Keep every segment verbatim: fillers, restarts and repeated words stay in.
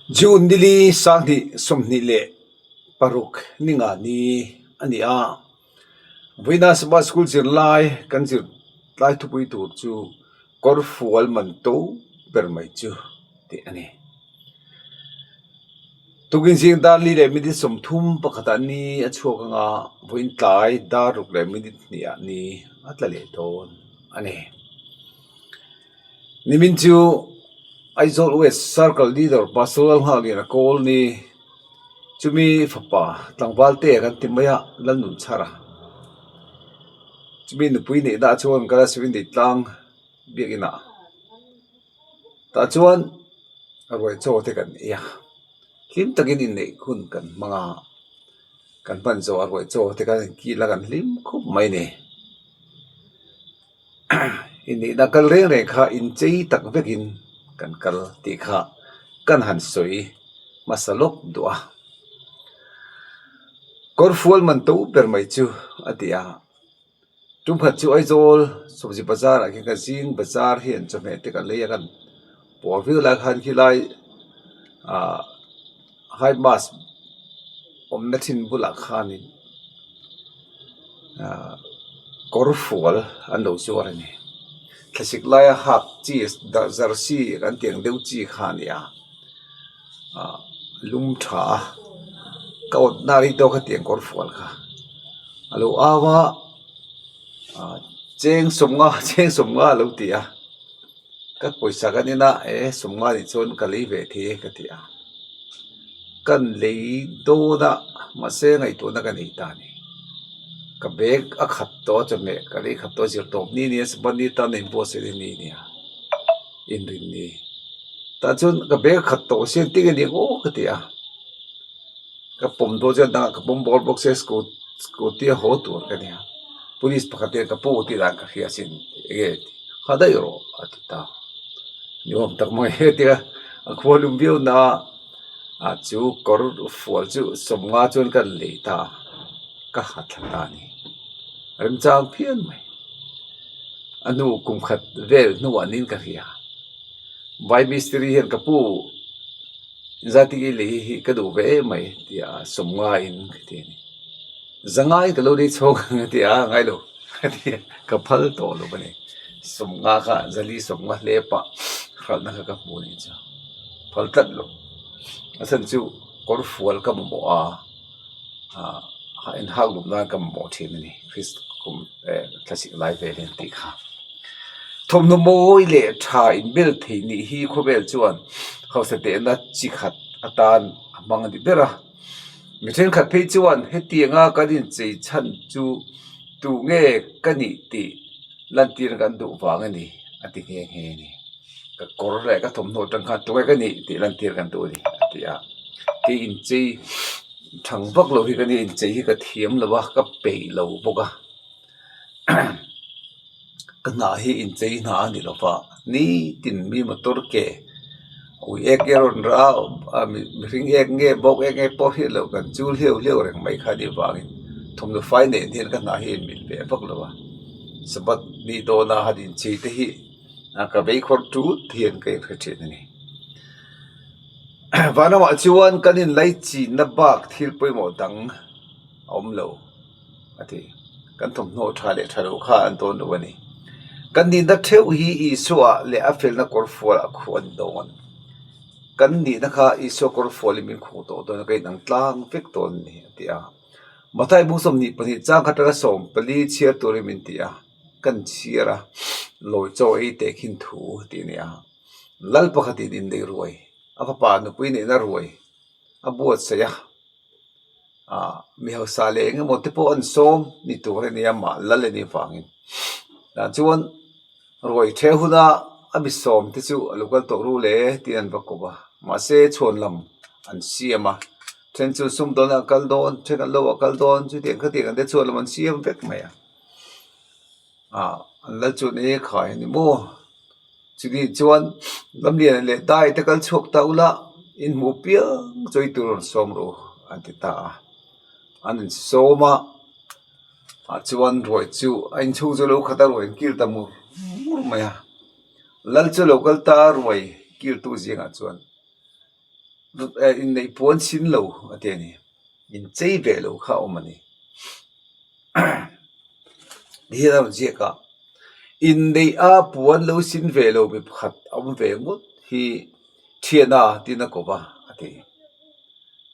June ni li, sang hni sawmhni le paruk ni nga ni a ni a. Vawiina Sabbath School zirlai kan zirlai thupui tur chu kawrfual man to ber mai chu tih a nih. Tukin zing dar li le minute sawmthum pakhat a ni a chhuak ang a, vawiin tlai dar ruk le minute hni a ni a tla leh dawn a nih. Nimin chu Aizawl West Circle Leader Pastor Lalnghak Liana kawl ni, chumi fapa tlangvalte kan ti mai a, Lalnunchhara. Chumi nupui neihna chuan kala Seventh Day tlang biak ina. Tah chuan a ruai chaw te kan ei a. Hlim takin inneih hun kan hmang a. Kan hman zo a ruai chaw te kan kila kan hlim khawp mai ni. Inneihna kal reng reng kha inchei tak vekin kan kal tih kha kan han sawi hmasa lawk duh a. Kawrfual man to ber mai chu a ti a. Tum khat chu Aizawl Sawbzi Bazar-ah khin ka zing bazar hian chawhmeh te ka lei a, kan pawr viau lai khan khi lai, ah, High Mass awmna ṭhin bulah khanin, ah, kawrfual an lo zuar a ni. Thlasik laia hak chi, da, jersey kan tih ang deuh chi kha a ni a. Ah, lum ṭha a, ka awtna rei tawk a tih ang kawrfual kha. A lo au a, ah, cheng sawmnga, cheng sawmnga a lo ti a. Ka pawisa kan en a, e, sawmnga ni chuan ka lei ve thei e ka ti a. Kan lei dawn a, mahse ngaihtuahna ka nei ta ni. Ka bag a khat tawh, chawhmeh ka lei khat tawh, zirtawp ni nia, Sabbath ni tan a inbuatsaih ni nia. Inrin ni. Tah chuan ka bag khat tawh sian tih ka ni aw ka ti a. Ka pawm dawn chuan dang ka pawm bawr bawk se, scoot-, scooty a haw tur ka ni a. Police pakhat hian ka pu tih dan ka hria sin, enge ti, kha dai rawh a ti ta. Ni awm tak mai he tia, a khua lum viau na a, chu kawrfual chu sawmnga chuan kan lei ta, ka ha thla ta ni. A remchang phian mai. A hnu kum khat vel hnuah niin ka hria. Vai mistiri hian ka pu, "Zati i lei hi ka duh ve em mai," tia, sawmnga in ka ti a ni. "Zangai ka lo nei chhawng ang," a ti a, "Ngai lo," ka ti a, ka phal tawh lo a ni. Sawmnga kha, zali sawmnga hle pah hralhna kha ka hmu ni chu. Phal tlat lo. A san chu kawrfual ka mamawh a, a, inhak lum nan ka mamawh ṭhin a ni. Krist kum, eh, thlasik lai vel hian tih kha. Thawmhnaw mawi leh ṭha inbel thei nih hi khawvel chuan hausa tehna chi khat atan a hmang a ni ber a. Mi ṭhenkhat phei chuan, "Hetianga kan inchei chhan chu tu nge ka nih tih lantir kan duh vang a ni," a ti nghe nghe a ni. Ka kawr leh ka thawmhnaw ṭang khan, "Tu nge ka nih tih lantir kan duh a ni," a ti a. Kei inchei ṭhang vak lo hi ka ni, inchei hi ka thiam lo a, ka peih lo bawk a. Ka hna hi inchei hna a ni lo va, nitin mi motor ke ui ek nge rawn ra, a, mi, mihring ek nge, bawk ek nge pawh hriat lo, kan chul hliau hliau reng mai kha ni vangin, thawmhnaw fai nen hian ka hna hi inmil ve vak lo a. Sabbath ni dawna han inchei te hi, a, ka vei khawr tut hian ka inhre ṭhin a ni. Vanramah chuan kan inlai chinna bak thil pawimawh dang a awm lo a ti. Kan thawmhnaw ṭha leh ṭha lo kha an dawn lo a ni. Kan nihna theuh hi Isua leh a felna kawrfualah khu an dawn. Kan nihna kha Isua kawrfualin min khuh tawh dawn, ka inang tlang vek dawn a ni, a ti a. Mathai bung sawmhnih pahnih chang khat aṭanga sawm pali chhiar turin min ti a. Kan chhiar a, lawi chaw ei te khin thu ti a ni a. Lal pakhatin innei ruai, a fapa nupui neihna ruai a buatsaih a. A, mi hausa leh eng emaw te pawh an sawm ni tur a ni a, mah lal a ni vangin. Tah chuan ruai ṭhe huna a mi sawm te chu a lo kal tawh ru le tiin an va ko a. Mahse, chhuanlam an siam a. Ṭhen chu sumdawnah a kal dawn, ṭhen an lo a kal dawn, chutiang khatiang an te chhuanlam an siam vek mai a. A, an lal chu an ei khai a ni maw? Chu ni chuan, "Lamlian leh Dai te kal chhuak ta ula, in hmu piang chaw ei tur rawn sawm ru," an ti ta a. An insawm a, a chuan ruai chu a inchhung chu lo khat a, ruai an kil ta mur mur mai a. Lal chu lo kal ta, ruai kiltu zingah chuan, eh, innei puan sin lo a ti a nih. Inchei ve lo kha a um a nih. Hi lo ziek a, innei a puan lo sin ve lo mi pakhat a um ve ngawt hi ṭhian a tina ko va a ti.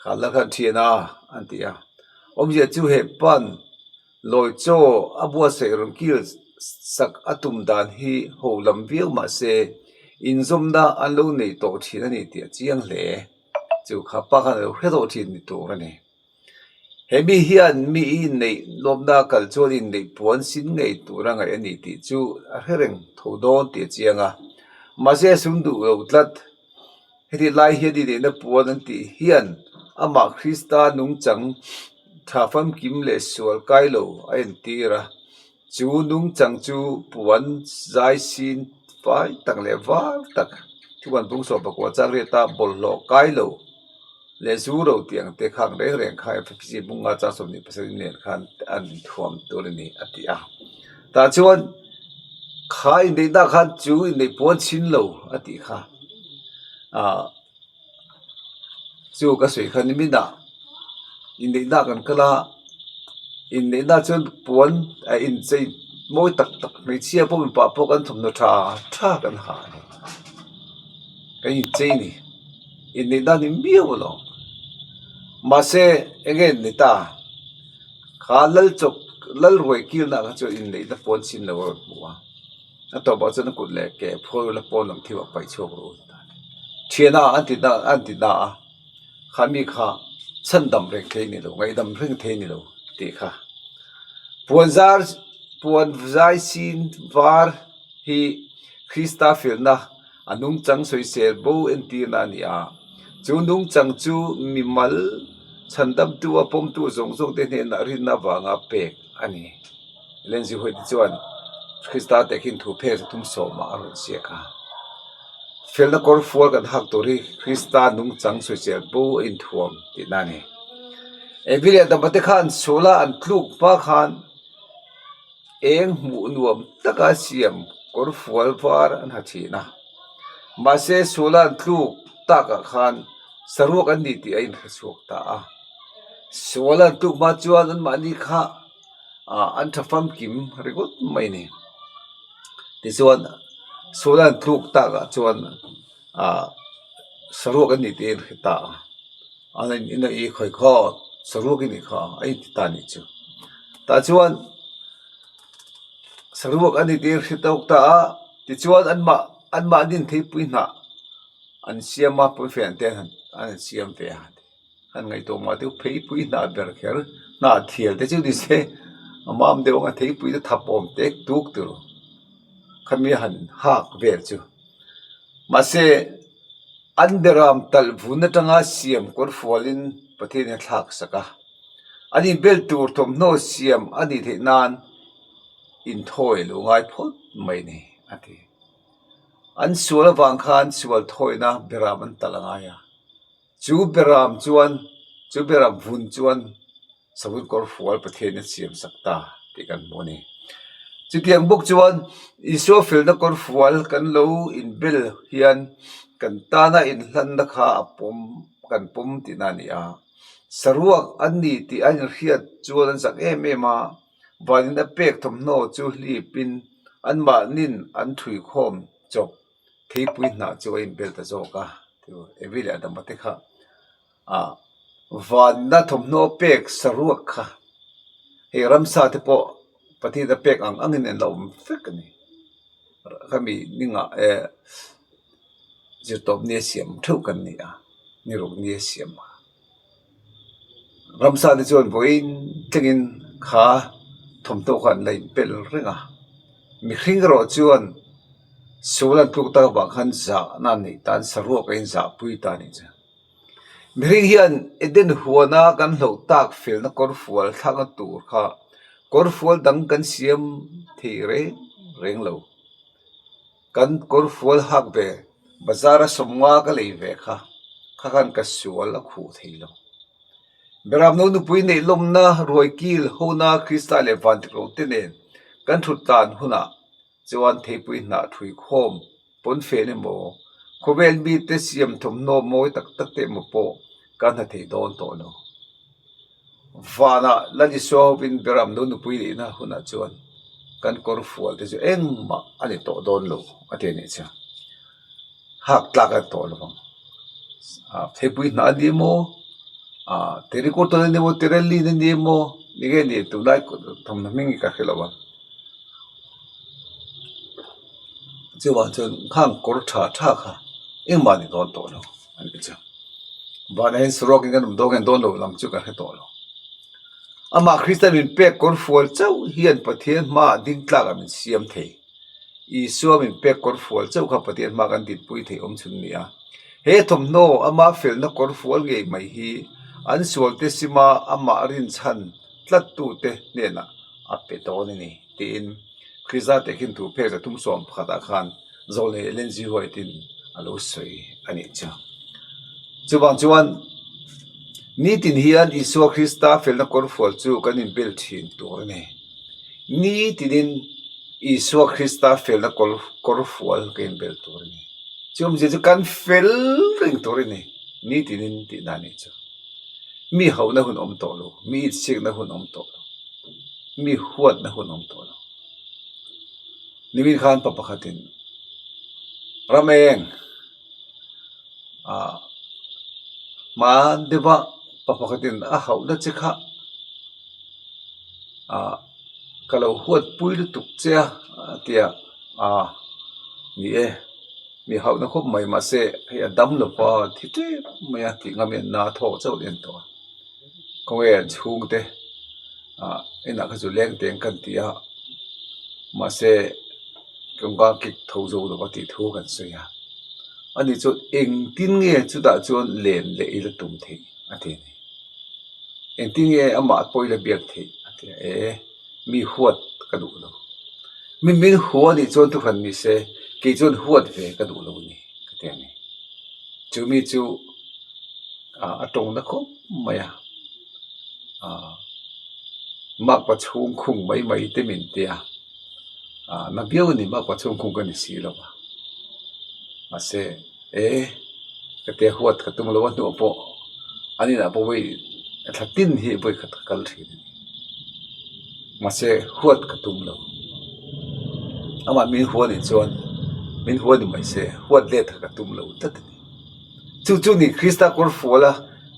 Kha la khan ṭhian a an ti a. Awmzia chu he pan lawi chaw a buatsaih rawn kil sak a tum dan hi ho lam viau mah se, inzawmna an lo nei tawh ṭhin a ni tih a chiang hle. Chu kha pa khan a lo hre tawh ṭhin ni tur a ni. He mi hian mi inneih lawmna kal chuan inneih puan sin ngei tura ngaih a ni tih chu a hre reng tho dawn tih a chiang a. Mahse, sun duh lo tlat. Heti lai hian inneihna puan an tih hian amah Krista nungchang ṭha famkim leh sual kai lo a entir a. Chu nungchang chu puan zai sin fai tak leh var tak, Thupuan bung sawm pakua chang riata bawlhhlawh kai lo leh zu ro tih ang te khang reng reng kha Ephesi bung nga chang sawmhnih pasarih nen khan an inthuam tur a ni a ti a. Tah chuan kha inneihna khan chu inneih puan sin lo a tih kha. A, chu ka sawi kha ni min a, inneihna kan kal a, inneihna chuan puan a inchei mawi tak tak, hmeichhia pawh mipa pawh kan thawmhnaw ṭha ṭha kan ha a ni. Kan inchei ni, inneihna ni miau alawm. Mahse, eng nge ni ta? Kha lal chawk, lal ruai kilna kha chuan inneihna puan sin lo a rawn hmu a. A tawpah chuan a kut leh ke phual la pawn lam thiuah paih chhuak ru. Ṭhian a an ti na, an ti na a. Kha mi kha chhandam reng thei ni lo, ngaihdam reng thei ni lo tih kha. Puan zar, puan zai sin var hi Krista felna a nungchang sawisel bo entirna a ni a. Chu nungchang chu mimal chhandamtu a pawmtu zawng zawng te hnena rinna vanga pek a ni. Ellen G. White chuan Krista te khin thu phek zathum sawma a rawn ziak a. Felna kawrfual kan hak tur hi Krista nungchang sawisel bo a inthuam tihna a ni. Evilia dama te khan suala an tluk hma khan eng hmuh nuam taka siam kawrfual var an ha ṭhin a. Mahse, suala an tluk takah khan saruak an ni tih a inhre chhuak ta a. Suala an tluk hma chuan anmahni kha, a, an ṭha famkim ringawt mai ni. Tichuan, suala an tluk takah chuan, a, saruak an ni tih a inhre ta a. An in, in a i khoi khaw, saruak i ni kha, a inti ta ni chu. Tah chuan, saruak a ni tih a inhre tawk ta a, tichuan anmah, anmahniin theipui hnah an siam a, pawnfen te an, an siam ve a. An ngaihtuah mah te, theipui hnah ber kher, hnah thial te chu ni se, a mam deuh anga theipui te thap awm te tuk tur. Kha mi han hak vel chu. Mahse, an beram tal vun atanga siam kawrfualin Pathian a thlak sak a. An inbel tur thawmhnaw siam a ni theih nan inthawi lo ngai phawt mai ni, a ti. An sual avang khan sual thawina beram an tal a ngai a. Chu beram chuan, chu beram vun chuan savun kawrfual Pathian a siam sak ta tih kan hmu a ni. Chutiang bawk chuan Isua felna kawrfual kan lo inbel hian kan tana inhlanna kha a pawm, kan pawm tihna a ni a. Saruak an ni tih a inhriat chuan an sak em em a. Vanin a pek thawmhnaw chu hlipin anmahniin an ṭhuikhawm chawp theipui hnah chu a inbel ta zawk a. Chu Evi leh Adama te kha, a, vanna thawmhnaw pek saruak kha, hei ramsa te pawh Pathian a pek ang angin an la awm vek a ni. Khami ni nga, eh, zirtawp nia siam theuh kan ni a, ni ruk nia siam a. Ramsa te chuan vawiin tlingin kha thawmhnaw kha an la inbel reng a. Mihring erawh chuan sual an tluk tak avang khan zahna an nei tan, saruak a inzahpui ta ni chu. Mihring hian Eden huana kan hlo tak felna kawrfual thlakna tur kha kawrfual dang kan siam thei reng reng lo. Kan kawrfual hak ve, bazara sawmnga ka lei ve kha, kha khan ka sual a khuh thei lo. Beram no nupui neih lawmna ruai kil hona Krista leh vantirhkohte nen kan ṭhut tlan hunah chuan theipui hnah ṭhuikhawm pawnfen emaw, khawvel mite siemthawmhnaw mawi tak tak te emaw pawh kan hnathei dawn tawh lo. Vana Lal Isua hovin beram lo nupui leina huna chuan kan kawrfual te chu engmah a ni tawh dawn lo, a ti a ni chu. Hak tlak a ni tawh lo vang. A, theipui hna a ni maw? A, terracotta a ni maw? Terralin a ni maw? Ni nge ni, tunlai thawmhnaw hming ka hre lo a. Chuvang chuan khang kawr ṭha ṭha kha engmah ni dawn tawh lo, a ni chu. Vana hin saruakin kan awm dawn, kan dawn lo lam chu ka hre tawh lo. Amah Krista'n min pek kawrfual chauh hian Pathian hmaah ding tlakah min siam thei. Isua min pek kawrfual chauh kha Pathian hmaah kan dinpui thei awm chhun a ni a. He thawmhnaw ama felna kawrfual ngei mai hi an sualte sima amah rinchhan tlattute hnenah a pe dawn a ni, tiin Krista tehkhin thu phek za thum sawm pakhatah khan Zawlnei Ellen G. White-in a lo sawi a ni chu. Chuvang chuan, nitin hian Isua Krista felna kawrfual chu kan inbel ṭhin tur a ni. Nitinin Isua Krista felna kawr, kawrfual kan inbel tur a ni. Chumi chu kan fel reng tur a ni. Nitinin tihna a ni chu. Mi hauhna hun awm tawh lo, mi itsikna hun awm tawh lo, mi huatna hun awm tawh lo. Nimin khan pa pakhatin, ram eng, a, hma deuha pa pakhatin a hauhna che kha, a, ka lo huatpui lutuk che a, a ti a, a, ni e, mi hauhna khawp mai, mahse, hei a dam lo va, thi tep mai a, tih ngam en na thaw chauh en tawh a. Khawnge an chhung te, a, inah kha chu leng teng kan ti a, mahse, kawngka kik tho zo lo a tih thu kan sawi a. A ni chu, engtin nge chutah chuan len leh i la tum theih, a ti a ni. Engtin nge amah pawh i la biak theih, a ti a. E, mi huat ka duh lo. Mi min huat a nih chuan thu hran ni se, kei chuan huat ve ka duh lo a ni, ka ti a ni. Chumi chu, a, a ṭawngna khawp mai a. A, makpa chhungkhung mai mai te min ti a. A, na biau a ni, makpa chhungkhung ka ni si lo a. Mahse, e, ka ti a, huat ka tum lo a, hnuah pawh an inah pawh vawi, a thla tin hi vawi khat ka kal ṭhin a ni. Mahse, huat ka tum lo. Amah min huat a nih chuan, min huat a ni mai se, huat let kha ka tum lo tlat a ni. Chu chu ni Krista kawrfuala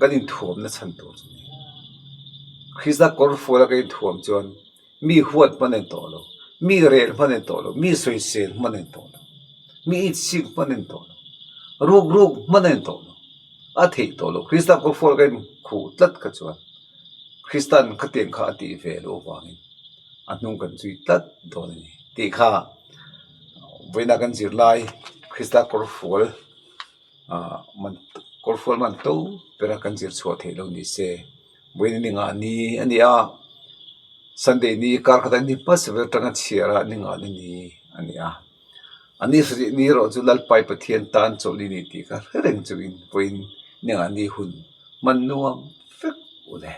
kan inthuamna chhan tur chu ni. Krista kawrfuala kan inthuam chuan mi huat hman a ni tawh lo, mi rel hman a ni tawh lo, mi sawisel hman a ni tawh lo, mi itsik hman a ni tawh lo, rukruk hman a ni tawh lo, a theih tawh lo. Krista kawrfual kan inkhuh tlat kha chuan Krista'n khatiang kha a tih ve loh avangin a hnung kan zui tlat dawn a ni tih kha vawiina kan zir lai Krista kawrfual, a, man, kawrfual man to bera kan zir chhuah theih lo ni se. Vawiin ni nga ni a ni a, Sunday ni kar khata ni hmasa ber aṭanga chhiara ni nga ni ni a ni a. A ni sarih ni erawh chu Lalpa Pathian tan chawlh ni ni tih kha hre reng chungin vawiin ni nga ni hun hman nuam vek u le.